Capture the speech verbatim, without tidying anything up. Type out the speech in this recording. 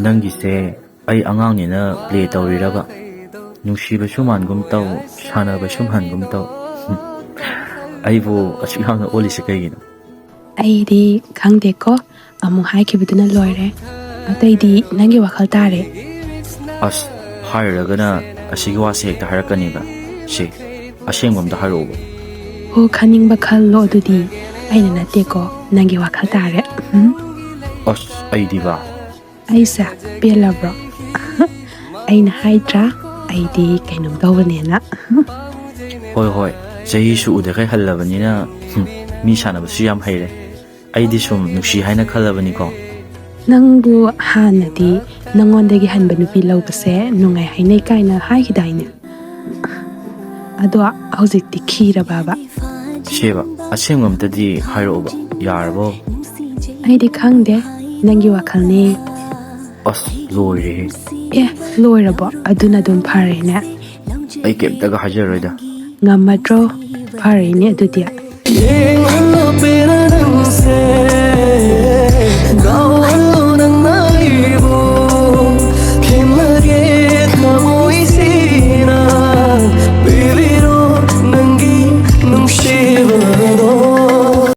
ꯅꯪꯒꯤꯁꯦ ꯑꯩ ꯑꯉꯥꯡꯅꯦꯅ ꯄ꯭ꯂꯦ ꯇꯧꯔꯤꯔꯕ? ꯅꯨꯡꯁꯤꯕꯁꯨ ꯃꯥꯟꯒꯨꯝ ꯇꯧ, ꯁꯥꯟꯅꯕꯁꯨ ꯃꯥꯟꯒꯨꯝ ꯇꯧ꯫ ꯑꯩꯕꯨ ꯑꯁꯨꯛ ꯌꯥꯝꯅ ꯑꯣꯜꯂꯤꯁꯦ ꯀꯩꯒꯤꯅꯣ? ꯑꯩꯗꯤ ꯈꯪꯗꯦꯀꯣ, ꯑꯃꯨꯛ ꯍꯥꯏꯈꯤꯕꯗꯨꯅ ꯂꯣꯏꯔꯦ꯫ ꯑꯇꯩꯗꯤ ꯅꯪꯒꯤ ꯋꯥꯈꯜ ꯇꯥꯔꯦ꯫ ꯑꯁ, ꯍꯥꯏꯔꯨꯔꯒꯅ ꯑꯁꯤꯒꯤ ꯋꯥꯁꯦ ꯍꯦꯛꯇ ꯍꯥꯏꯔꯛꯀꯅꯦꯕ꯫ ꯁꯤ ꯑꯁꯦꯡꯕ ꯑꯝꯇ ꯍꯥꯏꯔꯛꯑꯣꯕ꯫ ꯍꯣ, ꯈꯟꯅꯤꯡꯕ ꯈꯜꯂꯣ, ꯑꯗꯨꯗꯤ ꯑꯩꯅ ꯅꯠꯇꯦꯀꯣ, ꯅꯪꯒꯤ ꯋꯥꯈꯜ ꯇꯥꯔꯦ꯫ ꯎꯝ, ꯑꯁ, ꯑꯩꯗꯤꯕ꯫ ꯑꯩꯁꯦ ꯄꯦꯜꯂꯕ꯭ꯔꯣ? ꯑꯩꯅ ꯍꯥꯏꯗ꯭ꯔꯥ, ꯑꯩꯗꯤ ꯀꯩꯅꯣꯝ ꯇꯧꯕꯅꯦꯅ꯫ ꯍꯣꯏ ꯍꯣꯏ, ꯆꯍꯤꯁꯨ ꯎꯗꯈꯩ ꯍꯜꯂꯕꯅꯤꯅ꯫ ꯍꯨꯝ, ꯃꯤ ꯁꯥꯟꯅꯕꯁꯨ ꯌꯥꯝ ꯍꯩꯔꯦ꯫ ꯑꯩꯗꯤ ꯁꯨꯝ ꯅꯨꯡꯁꯤ ꯍꯥꯏꯅ ꯈꯜꯂꯕꯅꯤꯀꯣ꯫ ꯅꯪꯕꯨ ꯍꯥꯟꯅꯗꯤ ꯅꯪꯉꯣꯟꯗꯒꯤ ꯍꯟꯕ ꯅꯨꯄꯤ ꯂꯧꯕꯁꯦ ꯅꯨꯡꯉꯥꯏ ꯍꯥꯏꯅꯩ ꯀꯥꯏꯅ ꯍꯥꯏꯈꯤꯗꯥꯏꯅꯦ? ꯑꯗꯣ ꯍꯧꯖꯤꯛꯇꯤ ꯈꯤꯔꯕꯕ? ꯁꯦꯕ, ꯑꯁꯦꯡꯕ ꯑꯝꯇꯗꯤ ꯍꯥꯏꯔꯛꯑꯣꯕ, ꯌꯥꯔꯕꯣ? ꯑꯩꯗꯤ ꯈꯪꯗꯦ, ꯅꯪꯒꯤ ꯋꯥꯈꯜꯅꯤ꯫ ꯑꯁ, ꯂꯣꯏꯔꯦꯍꯦ꯫ ꯑꯦ, ꯂꯣꯏꯔꯕꯣ? ꯑꯗꯨꯅ ꯑꯗꯨꯝ ꯐꯔꯦꯅꯦ꯫ ꯑꯩ ꯀꯩꯝꯇꯒ ꯍꯥꯏꯖꯔꯣꯏꯗ꯫ ꯉꯝꯃꯗ꯭ꯔꯣ? ꯐꯔꯦꯅꯦ ꯑꯗꯨꯗꯤ꯫